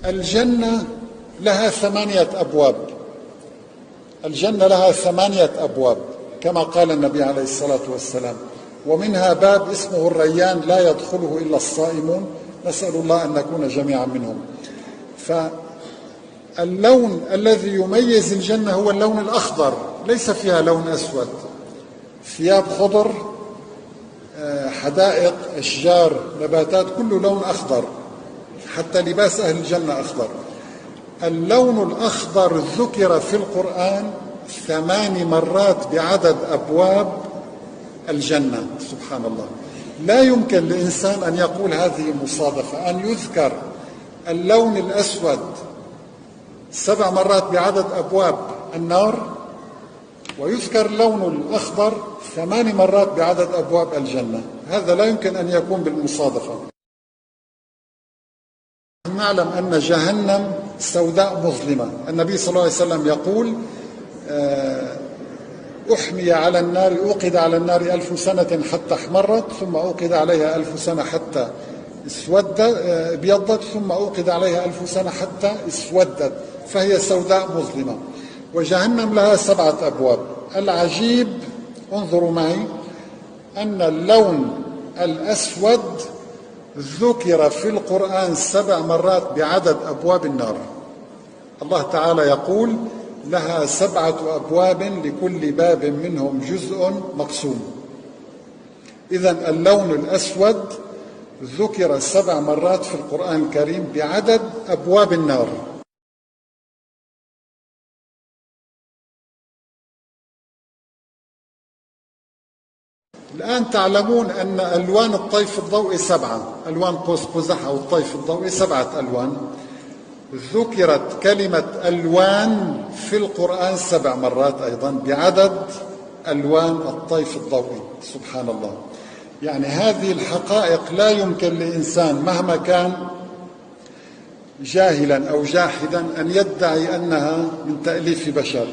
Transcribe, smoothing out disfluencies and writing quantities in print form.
الجنة لها 8 أبواب، الجنة لها 8 أبواب كما قال النبي عليه الصلاة والسلام، ومنها باب اسمه الريان لا يدخله إلا الصائمون، نسأل الله أن نكون جميعا منهم. فاللون الذي يميز الجنة هو اللون الأخضر، ليس فيها لون أسود. ثياب خضر، حدائق، أشجار، نباتات، كله لون أخضر، حتى لباس أهل الجنة أخضر. اللون الأخضر ذكر في القرآن 8 مرات بعدد أبواب الجنة. سبحان الله، لا يمكن لإنسان أن يقول هذه مصادفة، أن يذكر اللون الأسود 7 مرات بعدد أبواب النار، ويذكر اللون الأخضر 8 مرات بعدد أبواب الجنة. هذا لا يمكن أن يكون بالمصادفة. نعلم أن جهنم سوداء مظلمة. النبي صلى الله عليه وسلم يقول: أحمي على النار، أوقد على النار 1000 سنة حتى احمرت، ثم أوقد عليها 1000 سنة حتى ابيضت، ثم أوقد عليها 1000 سنة حتى اسودت، فهي سوداء مظلمة. وجهنم لها 7 أبواب. العجيب، انظروا معي، أن اللون الأسود ذكر في القرآن 7 مرات بعدد أبواب النار. الله تعالى يقول: لها 7 أبواب لكل باب منهم جزء مقسوم. إذن اللون الأسود ذكر 7 مرات في القرآن الكريم بعدد أبواب النار. الآن تعلمون أن ألوان الطيف الضوئي 7، ألوان قوس قزح أو الطيف الضوئي 7 ألوان. ذكرت كلمة ألوان في القرآن 7 مرات أيضا بعدد ألوان الطيف الضوئي. سبحان الله. هذه الحقائق لا يمكن لإنسان مهما كان جاهلا أو جاحدا أن يدعي أنها من تأليف بشر.